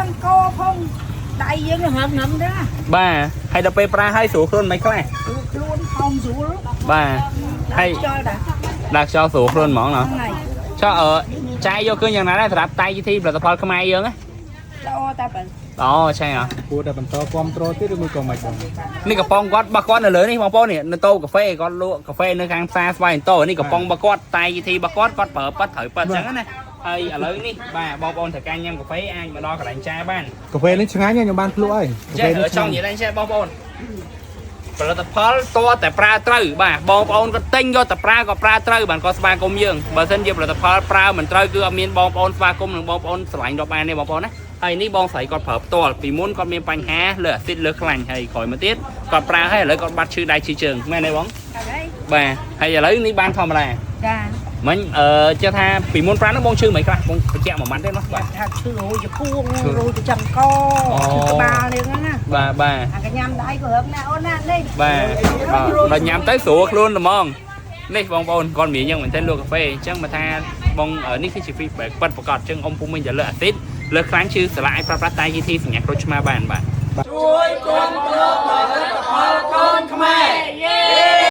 ងកផងដៃយើងរឹងរឹងដែរ បាទហើយដល់ពេលប្រើហើយស្រួលខ្លួនមិនខ្លះ ខ្លួនហោមស្រួល បាទហើយ ខ្យល់ដែរ ដាក់ខ្យល់ស្រួលខ្លួនហ្មងណោះ ហ្នឹងហើយ ចុះអឺចាយយកឃើញយ៉ាងណាដែរសម្រាប់តៃជីធីផលិតផលខ្មែរយើងណា ល្អតែបើ អូឆៃអ គួរតែបន្តគ្រប់គ្រងទៀតឬមួយក៏មិនបង នេះកំប៉ុងគាត់របស់គាត់នៅលើនេះបងប្អូននេះនៅតូបកាហ្វេគាត់លក់កាហ្វេនៅខាងផ្សារស្វាយតូនេះកំប៉ុងរបស់គាត់តៃជីធីរបស់គាត់គាត់ប្រើប៉ិតត្រូវប៉ិតអញ្ចឹងណាហើយឥឡូវនេះបាទបងប្អូនត្រូវការញ៉ាំកាហ្វេអាចមកដល់កន្លែងចាបាន កាហ្វេនេះឆ្ងាញ់ខ្ញុំបានភ្លក់ហើយ ចេះចង់និយាយដែរចេះបងប្អូនផលិតផលតើតែប្រើត្រូវបាទបងប្អូនគាត់ទិញយកតែប្រើក៏ប្រើត្រូវបាទគាត់ស្វាគមន៍យើងបើសិនជាផលិតផលប្រើមិនត្រូវគឺអត់មានបងប្អូនស្វាគមន៍និងបងប្អូនស្រឡាញ់រាប់បានទេបងប្អូនណាហើយនេះបងស្រីគាត់ប្រើផ្ទាល់ពីមុនគាត់មានបញ្ហាលើអាស៊ីតលើខ្លាញ់ហើយក្រោយមកទៀតគាត់ប្រើហើយឥឡូវគាត់បាត់ឈឺដៃឈឺជើងមែនទេបង ហើយ បាទហើយឥឡូវនេះបានធម្មតា ចា មិញអឺចេះថាពីមុនប្រើនោះបងឈឺមិនខ្លះបងបញ្ជាក់មួយម៉ាត់ទេណាបាទ ថាឈឺរយជគួងរយចង្កឈឺក្បាលនេះណា បាទបាទ អាកញ៉ាំដៃក៏រឹងណាអូនណានេះ បាទបាទដល់ញ៉ាំទៅស្រួលខ្លួនហ្មងនេះបងប្អូនគាត់មានយ៉ាងមែនទែនលក់កាហ្វេអញ្ចឹងមកថាបងនេះគឺជា feedback ពិតប្រាកដអញ្ចឹងអ៊ំពុំមិនតែលើអាស៊ីតលើខ្លាញ់ឈឺសាឡាយប្រើប្រាស់តែ GT សញ្ញាក្រូចឆ្មាបានបាទ ជួយគ្រប់គ្រងផលិតផលកូនខ្មែរយេ